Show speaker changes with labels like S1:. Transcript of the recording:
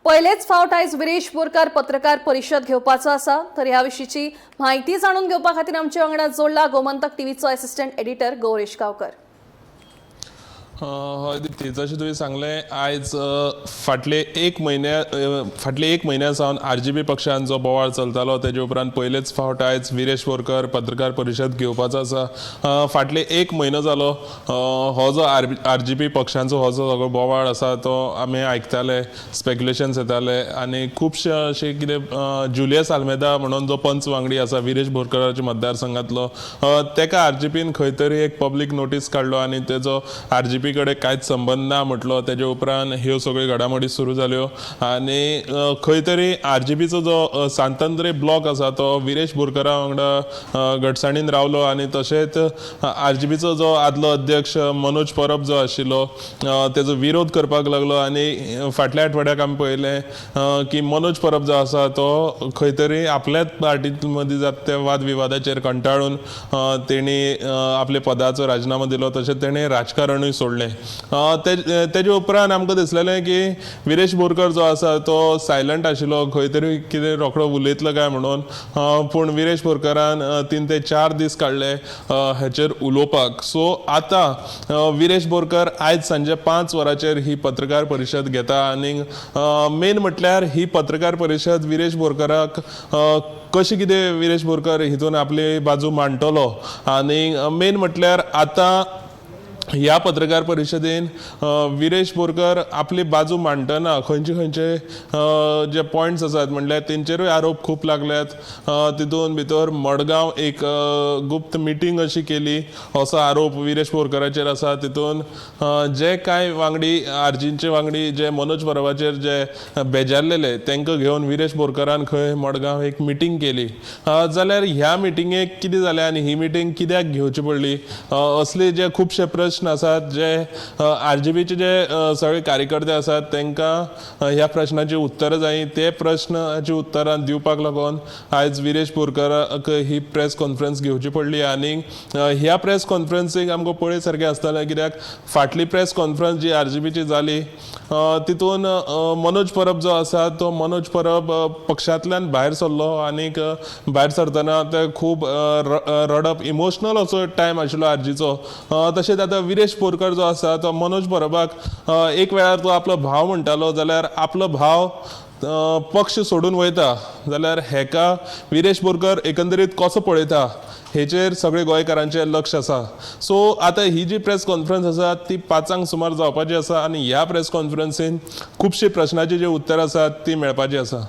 S1: पयलेच फावट आयज विरेश बोरकार पत्रकार परिशद घेवपाचो आसा. तर ह्या विशींची म्हायती जाणून घेवपा खातीर आमच्या वांगडा जोडला गोमंतक टीव्हीचो असिस्टंट एडिटर गौरेश गांवकर.
S2: हय दीप्ती, जशें तुवें सांगलें, आयज फाटले एक म्हयन्या सावन आरजीपी पक्षान जो बोवाळ चलतालो, तेजे उपरांत पयलेच फावट आयज विरेश बोरकर पत्रकार परिशद घेवपाचो आसा. फाटले एक म्हयनो जालो हो जो आरजीपी पक्षांचो हो जो सगळो बोवाळ आसा तो आमी आयकताले, स्पेक्युलेशन्स येताले आनी खुबशे अशें कितें जुलियस आल्मेदा म्हणून जो पंच वांगडी आसा विरेश बोरकराच्या मतदारसंघातलो, तेका आरजीपीन खंय तरी एक पब्लीक नोटीस काडलो आनी तेजो आरजीपी कडेन कांयच संबंद ना म्हटलो. तेजे उपरांत ह्यो सगळ्यो घडामोडी सुरू जाल्यो आनी खंय तरी आरजीपीचो जो सांतंद्रे ब्लॉक आसा तो विरेश बोरकरा वांगडा घटसाणीन रावलो आनी तशेंच आरजीपीचो जो आदलो अध्यक्ष मनोज परब जो आशिल्लो तेजो विरोध करपाक लागलो. आनी फाटल्या आठवड्याक आमी पळयलें की मनोज परब जो आसा तो खंय तरी आपल्याच पार्टी मदीं जाता त्या वाद विवादाचेर कंटाळून तेणी आपल्या पदाचो राजिनामो दिलो, तशेंच तेणें राजकारणूय सोडलें. तेजे उपरांत आमकां दिसलेलें की विरेश बोरकर जो आसा तो सायलंट आशिल्लो, खंय तरी कितें रोखडो उलयतलो काय म्हणून, पूण विरेश बोरकरान 3 ते 4 दीस काडले हेचेर उलोवपाक. सो आतां विरेश बोरकर आयज सांजे 5 वरांचेर ही पत्रकार परिशद घेता आनी मेन म्हटल्यार ही पत्रकार परिशद विरेश बोरकराक कशी कितें विरेश बोरकर हितून आपली बाजू मांडटलो आनी मेन म्हटल्यार आतां ह्या पत्रकार परिशदेन विरेश बोरकर आपली बाजू मांडटना खंयचे खंयचे जे पॉयंट्स आसात म्हणल्यार तेंचेरूय आरोप खूब लागल्यात. तितून भितर मडगांव एक गुप्त मिटींग अशी केली असो आरोप विरेश बोरकराचेर आसा. तितून जे कांय वांगडी आरजींचे वांगडी जे मनोज परबाचेर जे बेजारलेले तांकां घेवन विरेश बोरकरान खंय मडगांव एक मिटींग केली. जाल्यार ह्या मिटिंगेक कितें जालें आनी ही मिटींग कित्याक घेवची पडली, असले जे खुबशे प्रश्न आसात जे आरजीपीचे जे सगळे कार्यकर्ते आसात तांकां ह्या प्रश्नाची उत्तरां जाय. ते प्रश्नाची उत्तरां दिवपाक लागून आयज विरेश बोरकराक ही प्रेस कॉन्फरन्स घेवची पडली. आनी ह्या प्रेस कॉन्फरन्सीक आमकां पळय सारकें आसतलें, कित्याक फाटली प्रेस कॉन्फरन्स जी आरजीपीची जाली तितून मनोज परब जो आसा तो मनोज परब पक्षांतल्यान भायर सरलो आनीक भायर सरतना ते खूब रडप, इमोशनल असो टायम आशिल्लो आरजीचो. तशेंच आतां विरेश बोरकर जो आसा तो मनोज परबाक एक वेळार तो आपलो भाव म्हणटालो, जाल्यार आपलो भाव पक्ष सोडून वयता जाल्यार हेका विरेश बोरकर एकंदरीत कसो पळयता हेचेर सगळे गोंयकारांचें लक्ष आसा. सो आतां ही जी प्रेस कॉन्फरन्स आसा ती 5 सुमार जावपाची आसा आनी ह्या प्रेस कॉन्फरन्सीन खुबशीं प्रश्नाची जी उत्तरां आसात ती मेळपाची आसा.